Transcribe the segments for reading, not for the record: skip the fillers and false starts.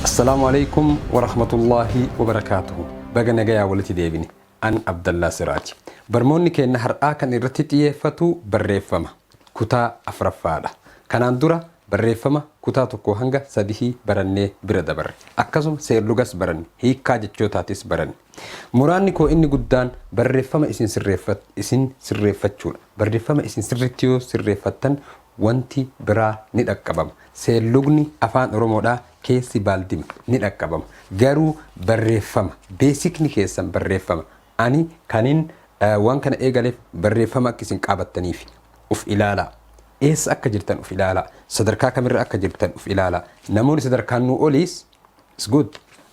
Assalaamu alaikum warahmatullaahi wabarakaatuhu. Baga nagayaa walitti deebine. An Abdallaa Siraaji. Barmoonni keenya har'aa kan irratti xiyyeeffatu barreeffama kutaa afuraffaadha. Kanaan dura barreeffama kutaa tokko hanga sadihii barannee bira dabarre. Akkasuma seerlugas baranne, hiikkaa jechootaatis baranne. Muraanni koo inni guddaan barreeffama isin sirreeffachuudha. Barreeffama isin sirriitti yoo sirreeffattan wanti biraa ni dhaqqabama. Seerlugni afaan Oromoodhaa keessi baaldima ni dhaqqabama. Garuu barreeffama beesikni keessan barreeffama. Ani kanin waan kana eegaleef barreeffama akka isin qaabattaniif uf ilaalaa. Eessa akka jirtan uf ilaalaa. Sadarkaa kamirra akka jirtan uf ilaalaa. Namoonni sadarkaan nuu oliis it's good.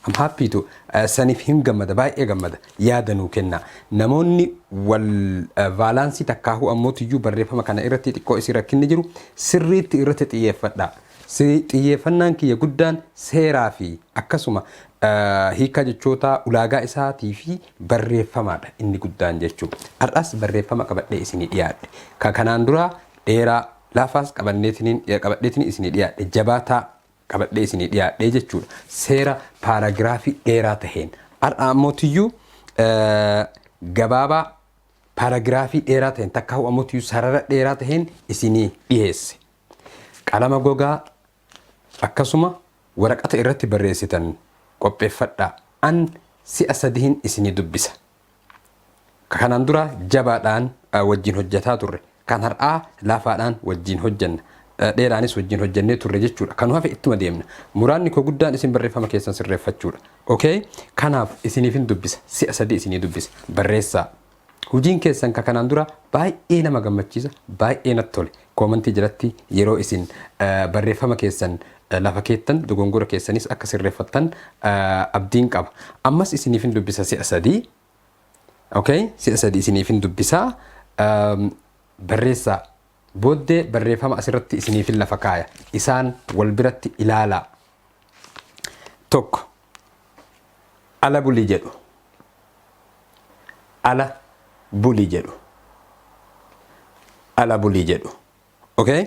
I'm happy to saniif hin gammada, baay'ee gammada, yaada nuu kennaa. Namoonni wal vaalaansii takkaahuu ammootiyyuu barreeffama kana irratti xiqqoo isin rakkinni jiru sirriitti irratti xiyyeeffadhaa. Xiyyeeffannaan kiyya guddaan seeraa fi akkasuma hiikaa jechootaa ulaagaa isaatii fi barreeffamaadha inni guddaan jechuudha. Har'as barreeffama qabadhee isinii dhiyaadhe. Ka kanaan dura dheeraa laafaas qabadheetiniin isinii dhiyaadhe, jabaataa qabadhee isinii dhiyaadhee jechuudha. Seera paaragiraafii dheeraa taheen. Har'a ammootiyyuu gabaabaa paaragiraafii dheeraa taheen takka ammootiyyuu sarara dheeraa taheen isinii dhiyeesse. Qalama gogaa akkasuma waraqata irratti barreessitan qopheeffadhaa. An si'a sadihin isinii dubbisa. Kanaan dura jabaadhaan wajjin hojjetaa turre. Kan har'aa laafaadhaan wajjin hojjenna. Dheeraanis wajjin hojjennee turre jechuudha. Kan hafe ittuma deemna. Muraanni koo guddaan isin barreeffama keessan sirreeffachuudha. Okay? Kanaaf isiniifin dubbisa. Si'a sadii isinii dubbisa. Barreessaa. Hojiin keessan ka kanaan dura baay'ee nama gammachiisa, baay'ee natti tole. Koomantii jalatti yeroo isin barreeffama keessan lafa keettan dogongora keessanis akka sirreeffattan abdiin qaba. Ammas isiniifin dubbisa si'a sadii. Okay? Si'a sadii isiniifin dubbisaa. Barreessaa. Booddee barreeffama asirratti isiniifin lafa kaaya. Isaan wal biratti ilaalaa. Tokko. Ala buli jedhu. Ala buli jedhu. Ala buli jedhu. Okay?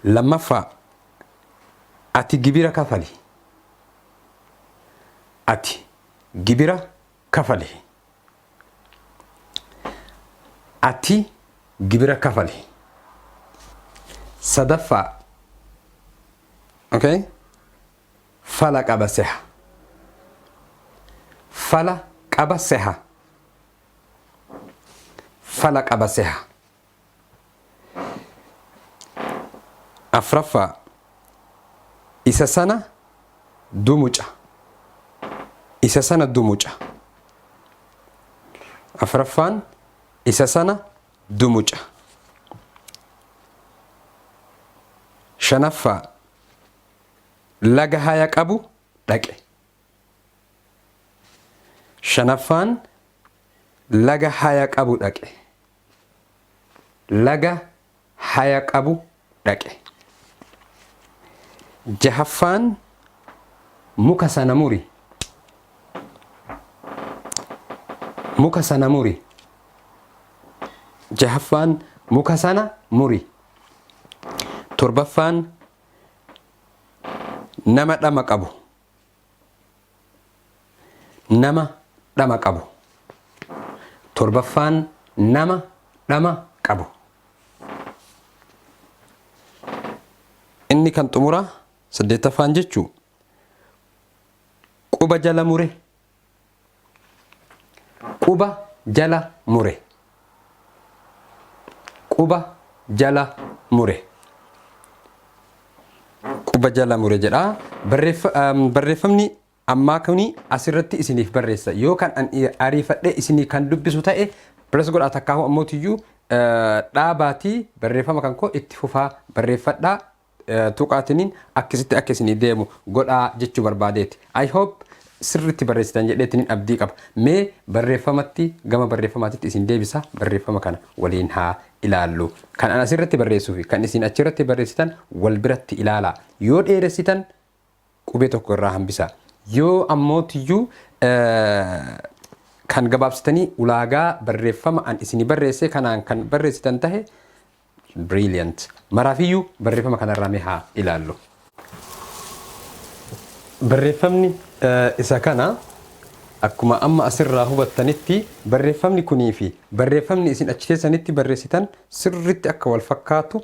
Lammaffaa. Ati gibira kafali. Ati gibira kafali. Ati gibira kafali. Sadaffaa. Okay? Fala qaba seha. Fala qaba seha. Fala qaba seha. Afraffaa. Isa sana dumuca. Isa sana dumuca. Afraffaan isa sana dumuca. Shanaffaa. Laga haya qabu dhaqe. Shanaffaan laga haya qabu dhaqe. Laga haya qabu dhaqe. Jahaffaan muka sana muri. Muka sana muri. Jahaffaan muka sana muri. Torbaffaan nama dhama qabu. Nama dhama qabu. Torbaffaan nama dhama qabu. Inni kan xumuraa saddeettaffaan jechuu quba jala mure. Quba jala mure. Quba jala mure. Quba jala mure jedha. Barreeffamni ammaa kuni asirratti isiniif barreessa. Yoo kan an ariifadhee isinii kan dubbisu ta'e press godhaa, takkaahu ammootiyyuu dhaabaatii barreeffama kan koo itti fufaa barreeffadhaa, tuqaatiniin akkasitti akka isinii deemu godhaa jechuu barbaadeeti. I hope sirriitti barreessitan jedheetiniin abdii qaba. Mee barreeffamatti, gama barreeffamaatitti isin deebisa, barreeffama kana waliin haa ilaallu. Kan an asirratti barreessuu fi kan isin achirratti barreessitan wal biratti ilaalaa. Yoo dheeressitan qubee tokko irraa hambisaa. Yoo ammootiyyuu kan gabaabsitanii ulaagaa barreeffama an isinii barreesse kanaan kan barreessitan tahe, brilliant. Maraafiyyuu barreeffama kanarraa mee haa ilaallu. Barreeffamni isa kana akkuma amma asirraa hubattanitti, barreeffamni kunii fi barreeffamni isin achi keessanitti barreessitan sirritti akka wal fakkaatu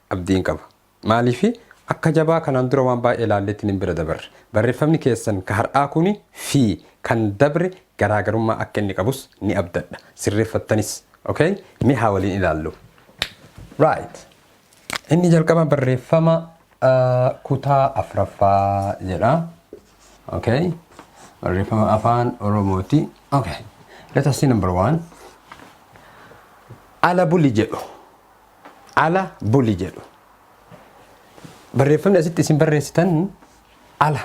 abdiin qaba. Maaliifi akka jabaa kanaan dura waan baay'ee ilaalleetti hin bira dabarre. Barreeffamni keessan ka har'aa kuni fi kan dabre garaagarummaa akka inni qabus ni abdadha. Sirreeffattanis. Okay? Mee haa waliin ilaallu. Right. Inni jalqaba barreeffama kutaa afuraffaa jedha. Okay. Barreeffama Afaan Oromooti. Okay. Let us see number one. Ala buli jedhu. Ala buli jedhu. Barreeffamni asitti isin barreessitan ala.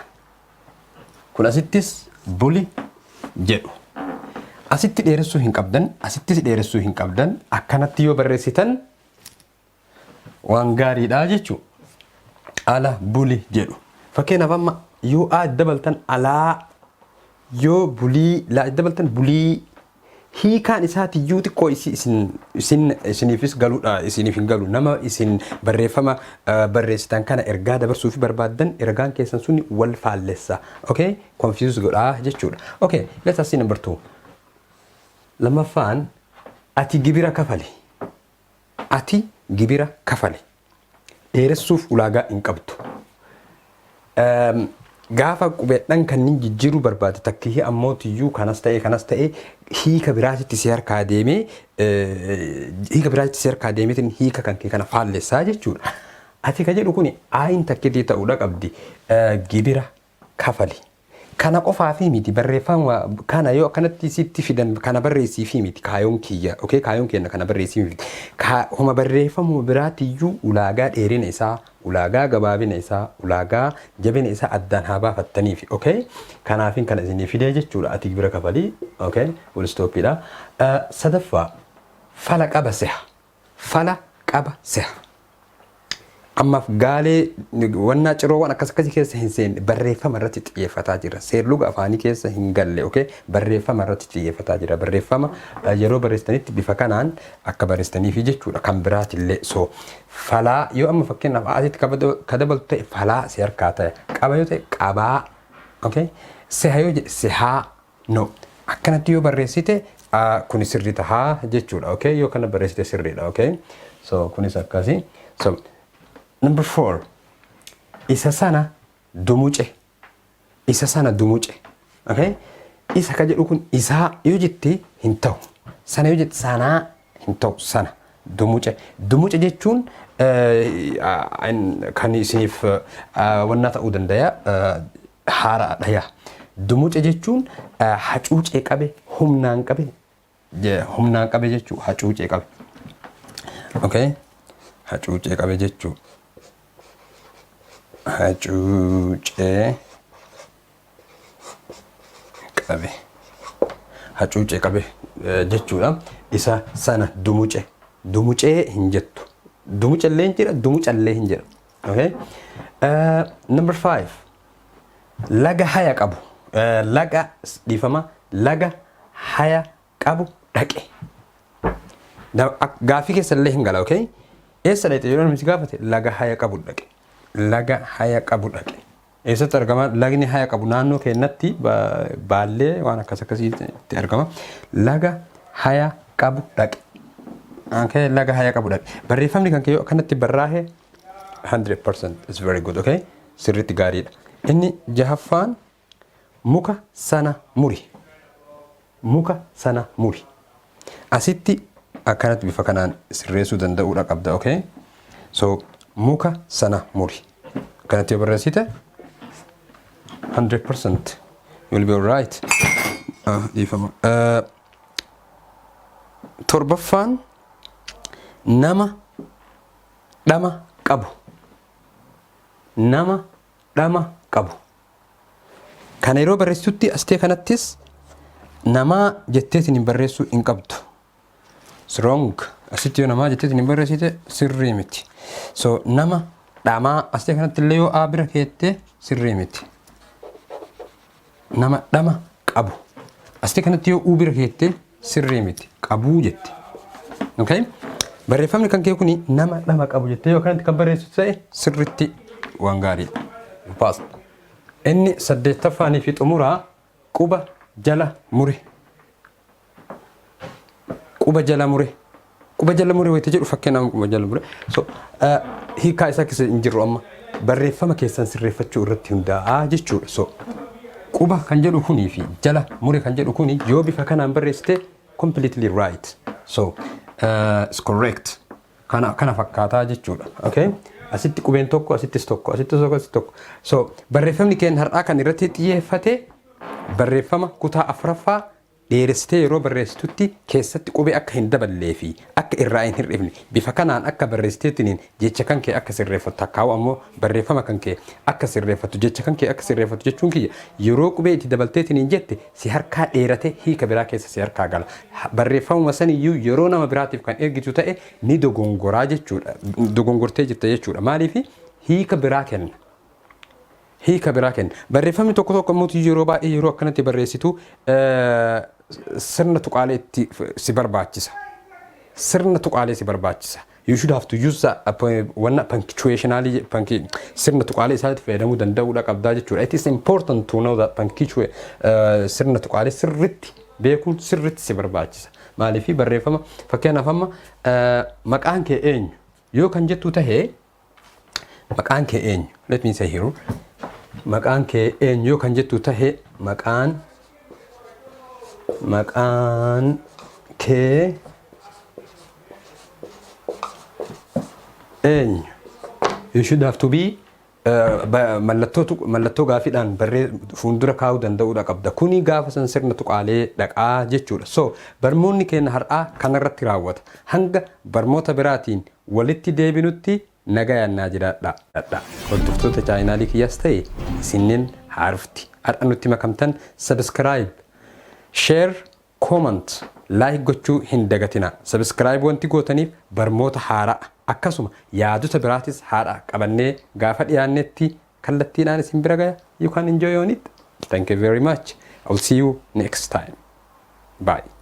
Kun asittis buli jedhu. Asitti dheeressuu hin qabdan, asittis dheeressuu hin qabdan. Akkanatti yoo barreessitan waan gaariidha jechuudha. Ala buli jedhu. Fakkeenyaaf, amma yoo a dabaltan alaa, yoo bulii laa dabaltan bulii, hiikaan isaatiyyuu xiqqoo isin isiniifis galuudha, isiniif hin galu. Nama isin barreeffama barreessitan kana ergaa dabarsuu fi barbaaddan, ergaan keessan suni wal faallessa. Okay, confuse godhaa jechuudha. Okay, let us see number two. Lammaffaan, ati gibira kafali. Ati gibira kafali. Dheeressuuf ulaagaa hin qabdu. Gaafa qubeedhaan kanneen jijjiiruu barbaade takkii ammootiyyuu kanas ta'e hiika biraatitti si harkaa deemeetiin hiika kan kee kana faallessaa jechuudha. Ati ka jedhu kuni aayin takkitii ta'uudha qabdi. Gibira kafali. Kana qofaa fi miti, barreeffama kana yoo akkanatti sitti fidan kana barreessii fi miti kaayoon kiyya. Okay, kaayoon kenna kana barreessii miti. Homa barreeffamuma biraatiyyuu ulaagaa dheerina isaa, ulaagaa gabaabina isaa, ulaagaa jabina isaa addaan haa baafattaniifi. Okay, kanaafin kana isinii fidee jechuudha. Ati gibira kafalii. Okay, full stopidha. Sadaffaa, fala qaba seha. Fala qaba seha. Ammaaf gaalee wannaa ciroowwan akkas akkasii keessa hin seenne, barreeffama irratti xiyyeeffataa jira. Seerluga afaanii keessa hin galle, okay? Barreeffama irratti xiyyeeffataa jira. Barreeffama yeroo barreessitanitti bifa kanaan akka barreessitaniifi jechuudha. Kan biraatillee so falaa yoo amma fakkeenyaaf asitti ka dabaltu ta'e, falaa si harkaa ta'e, qaba yoo ta'e qabaa, okay? Seha yoo jedhe sehaa, no. Akkanatti yoo barreessite kuni sirrii tahaa jechuudha, okay? Yoo kana barreessite sirriidha, okay? So kunis akkasii. So number four, isa sana dumuce. Isa sana dumuce. Okay? Isa ka jedhu kun isaa yoo jette hin ta'u. Sana yoo jette sanaa hin ta'u, sana. Dumuce. Dumuce jechuun kan isiniif wannaa ta'uu danda'a, haaraadha yaa. Dumuce jechuun hacuucee qabe, humnaan qabe, humnaan qabe jechuu, hacuucee qabe. Okay? Hacuucee qabe jechuu. Hacuucee qabe. Hacuucee qabe jechuudha. Isa sana dumuce. Dumucee hin jettu. Dumucallee hin jedha, dumucallee hin jedha. Okay? Number five. Laga haya qabu. Laga, dhiifama, laga haya qabu dhaqe. Gaaffii keessa illee hin gala, okay? Eessa dhaqxe yeroo namni si gaafate, laga haya qabu dhaqe. Laga haya qabu dhaqe. Eessatti argama? Lagni haya qabu naannoo keenyatti baallee waan akkas akkasiitti argama. Laga haya qabu dhaqe. Okay, laga haya qabu dhaqe. Barreeffamni kan kee akkanatti barraahe 100% is very good, okay? Sirriitti gaariidha. Inni jahaffaan, muka sana muri. Muka sana muri. Asitti akkanatti bifa kanaan sirreessuu danda'uudha qabda, okay? So muka sana muri. Akkanatti yoo barreessite 100% you will be alright. Dhiifama. Torbaffaan, nama dhama qabu. Nama dhama qabu. Kana yeroo barreessitutti astee kanattis namaa jetteetiin hin barreessuu hin qabdu. It's wrong. Asitti yoo namaa jetteetiin hin barreessite sirrii miti. So nama dhamaa astee kanatti illee yoo a bira keette sirrii miti. Nama dhama qabu. Astee kanatti yoo uu bira keette sirrii miti. Qabuu jette. Okay? Barreeffamni kan kee kuni nama dhama qabu jettee yoo kanatti kan barreessitu ta'e sirritti waan gaariidha. Pass. Inni saddeettaffaanii fi xumuraa quba jala mure. Quba jala mure. Quba jala mure wayita jedhu, fakkeenyaaf quba jala mure. So hiikaa isaa keessa hin jirru amma, barreeffama keessan sirreeffachuu irratti hundaa'aa jechuudha. So quba kan jedhu kunii fi jala mure kan jedhu kuni yoo bifa kanaan barreessite, completely right. So it's correct. Kana fakkaataa jechuudha. Okay? Asitti qubeen tokko, asittis tokko, asittis tokko, asittis tokko. So barreeffamni keenya har'aa kan irratti xiyyeeffate barreeffama kutaa afuraffaa dheeressitee yeroo barreessitutti keessatti qubee akka hin daballee fi akka irraa hin hir'ifne, bifa kanaan akka barreessiteetiin jecha kan kee akka sirreeffattu, takkaa'u ammoo barreeffama kan kee akka sirreeffattu, jecha kan kee akka sirreeffattu jechuun kiyya, yeroo qubee itti dabalteetiin jette si harkaa dheerate, hiika biraa keessa si harkaa gala. Barreeffamuma saniyyuu yeroo nama biraatiif kan ergitu ta'e ni dogongoraa jechuudha. Dogongortee jirta jechuudha. Maaliif? Hiika biraa kenna. Hiika biraa kenna. Barreeffamni tokko tokko immoo yeroo baay'ee yeroo akkanatti barreessitu sirna tuqaalee itti si barbaachisa. Sirna tuqaalee si barbaachisa. You should have to use the wanna punctuationally, sirna tuqaalee isaatti fayyadamuu danda'uudha qabdaa jechuudha. It is important to know that punctuate, sirna tuqaalee sirritti beekuun sirritti si barbaachisa. Maaliif? Barreeffama fakkeenyaaf amma maqaan kee eenyu yoo kan jettu tahee, maqaan kee eenyu, let me say here, maqaan kee eenyu yoo kan jettu tahee, maqaan kee eenyu, you should have to be mallattoo gaafiidhaan barree fuuldura kaa'uu danda'uudha qabda. Kuni gaafa san sirna tuqaalee dhaqaa jechuudha. So barmoonni keenya har'aa kanarratti raawwata. Hanga barmoota biraatiin walitti deebinutti nagayannaa jiraadha. Hordoftoota chaanaalii kiyyaas ta'e isinneen haarufti har'a nutti makamtan, subscribe, share, comment, like gochuu hin dagatina. Subscribe wanti gootaniif barmoota haaraa akkasuma yaadota biraatis haaraa qabannee gaafa dhiyaannetti kallattiidhaan isin bira gaya. You can enjoy on it. Thank you very much. I'll see you next time. Bye.